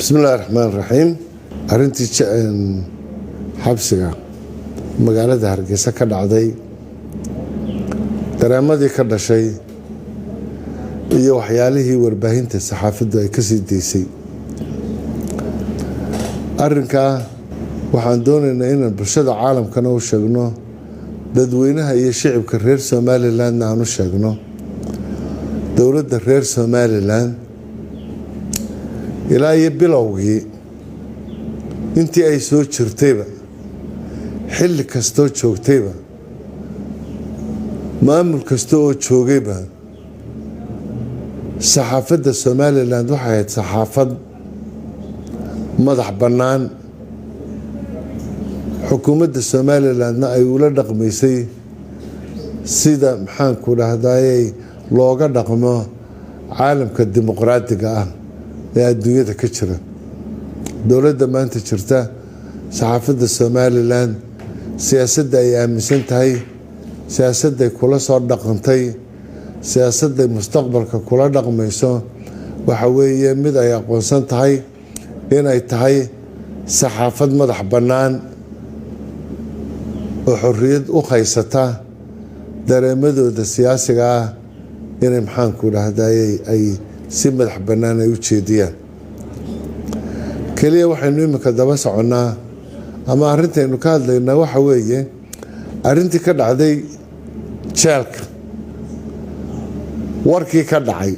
Bismi illahi raxmaan raxiim. Arrintii xabsiga magaalada Hargeysa ka dhacday, dareemadii ka dhashay iyo waxyaalihii warbaahinta saxaafaddu ay kasii daysay, arrinkaa waxaan doonaynaa inaan bulshada caalamkana u sheegno, dadweynaha iyo shicibka reer Somalilandna aan u sheegno. Dowladda reer Somaliland ilaa iyo bilowgii intii ay soo jirtayba, xilli kastoo joogtayba, maamul kasta oo joogayba, saxaafadda Somaliland waxay ahayd saxaafad madax bannaan. Xukuumadda Somalilandna ay ula dhaqmaysay sida, maxaanku dhahdaayey, looga dhaqmo caalamka dimuqraadiga ah ee adduunyada ka jira. Dowladda maanta jirta, saxaafadda Somaliland siyaasadda ay aaminsan tahay, siyaasadday kula soo dhaqantay, siyaasadday mustaqbalka kula dhaqmayso, waxa weeye mid ay aqoonsan tahay inay tahay saxaafad madax bannaan oo xorriyad u haysata dareemadooda siyaasiga ah inay, maxaanku dhahday, ay si madax bannaan ay u jeediyaan. Keliya waxaynu iminka daba soconnaa ama arrintaynu ka hadlaynaa waxa weeye arrintii ka dhacday jeelka, warkii ka dhacay,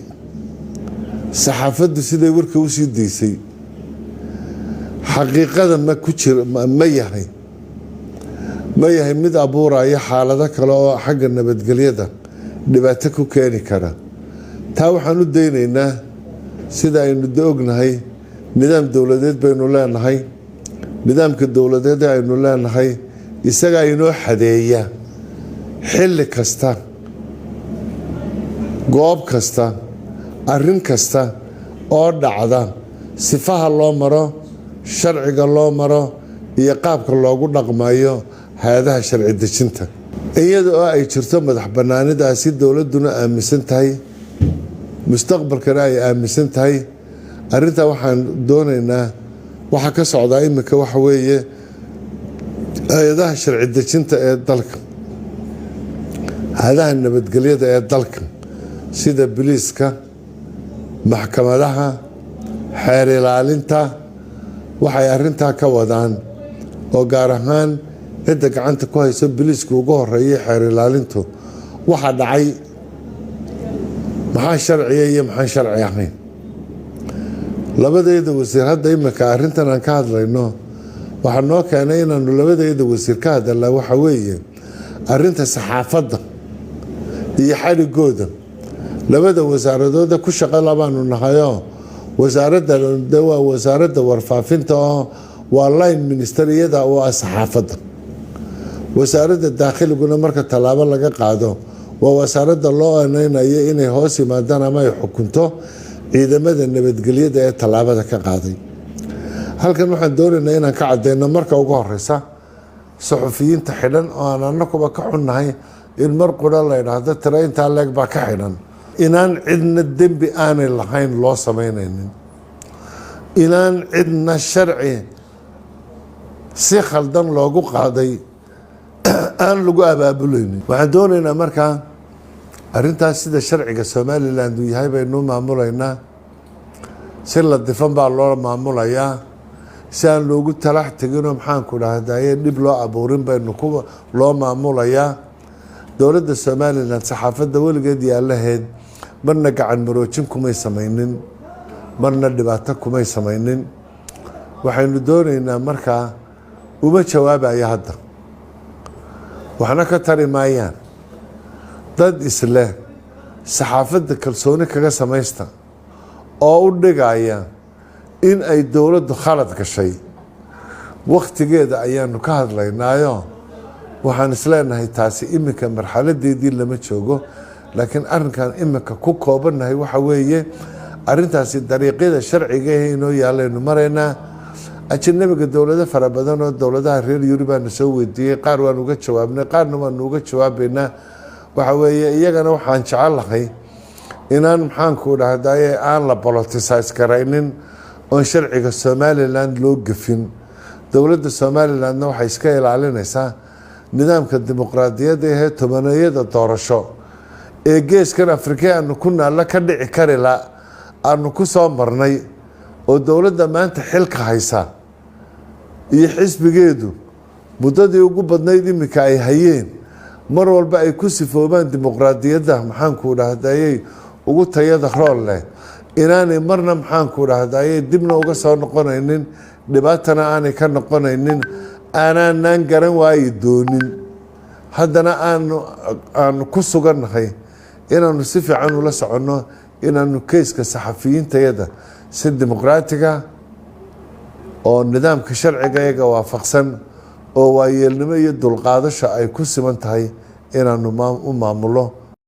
saxaafaddu siday warka usii daysay, xaqiiqada ma ku jira, ma yahay mid abuuraya xaalado kale oo xagga nabadgelyada dhibaato ku keeni kara. Taa waxaan u daynaynaa, sida aynu da ognahay, nidaam dowladeed baynu leenahay. Nidaamka dowladeed ee aynu leenahay isagaa inoo xadeeya xilli kasta, goob kasta, arrin kasta oo dhacda, sifaha loo maro, sharciga loo maro iyo qaabka loogu dhaqmayo hay-adaha sharci dejinta. Iyada oo ay jirto madax banaanidaasi, dowladduna aaminsan tahay, mustaqbalkana ay aaminsan tahay, arrintaa waxaan doonaynaa, waxaa ka socdaa iminka waxa weeye hay-adaha sharci dejinta ee dalka, hay-adaha nabadgelyada ee dalka, sida biliiska, maxkamadaha, xeer ilaalinta, waxay arrintaa ka wadaan, oo gaar ahaan cidda gacanta ku hayso biliiska ugu horeeyay, xeer ilaalintu, waxaa dhacay maxaa sharciya iyo maxaan sharci ahayn. Labadayda wasiir hadda iminka arrintan aan ka hadlayno, waxaa noo keenay inaanu labadayda wasiir ka hadalnaa waxa weeye arrinta saxaafadda iyo xadhigooda. Labada wasaaradooda ku shaqo labaanu nahayoo, wasaaradda de waa wasaaradda warfaafinta oo waa line minister iyada oo ah saxaafadda. Wasaaradda daakhiliguna marka tallaabo laga qaado waa wasaaradda loo aneynayo inay hoos yimaadaan ama ay xukunto ciidamada nabadgelyada ee tallaabada ka qaaday. Halkan waxaan doonaynaa inaan ka cadeyno marka ugu horeysa suxufiyiinta xidhan, oo aan anakuba ka xunnahay in mar qura la idhaahdo tiro intaa leeg baa ka xidhan, inaan cidna dembi aanay lahayn loo sameynaynin, inaan cidna sharci si khaldan loogu qaaday aan lagu abaabulaynin. Waxaan doonaynaa markaa arrintaas sida sharciga Somaliland uu yahay baynu maamulaynaa. Si la difan baa loo maamulayaa, si aan loogu talax teginoo, maxaanku dhahdaye, dhib loo abuurin baynu ku loo maamulayaa. Dowladda Somaliland saxaafadda weligeed yaalaheed marna gacan maroojin kumay samaynin, marna dhibaato kumay samaynin. Waxaynu doonaynaa markaa, uma jawaabaya hadda, waxna ka tari maayaan dad isleh saxaafadda kalsooni kaga samaysta oo u dhigaya in ay dowladdu khalad gashay. Wakhtigeeda ayaanu ka hadlaynaayo. Waxaan isleenahay taasi iminka marxaladeedii lama joogo, laakiin arrinkan iminka ku koobannahay waxa weeye arrintaasi dariiqyada sharciga ee inoo yaalaynu maraynaa. Ajanabiga, dowlado fara badan oo dowladaha reer Yurubaana soo weydiiyey, qaar waan uga jawaabnay, qaarna waanu uga jawaabaynaa. Waxa weeye iyagana waxaan jecel lahay inaan, maxaanku dhahdaye, aan la politicize garaynin. Oon sharciga Somaliland loo gafin. Dowladda Somalilandna waxay iska ilaalinaysaa nidaamka dimuqraadiyadda ahee tobaneeyada doorasho ee geeskan Afrika aanu ku naalla ka dhici karila aanu ku soo marnay, oo dowladda maanta xilka haysa iyo xisbigeedu muddadii ugu badnayd iminka ay hayeen, mar walba ay ku sifoobaan dimuqraadiyadda, maxaanku dhahdayey, ugu tayada rool leh, inaanay marna, maxaanku dhahdayey, dibna uga soo noqonaynin, dhibaatana aanay ka noqonaynin, aanaanaan garan waayi doonin. Haddana aanu ku sugannahay inaanu si fiican ula soconno, inaanu keyska saxafiyiintayada si dimuqraatiga oo nidaamka sharciga iyaga waafaqsan oo waayeelnimo iyo dulqaadasho ay ku siman tahay inaanu u maamullo.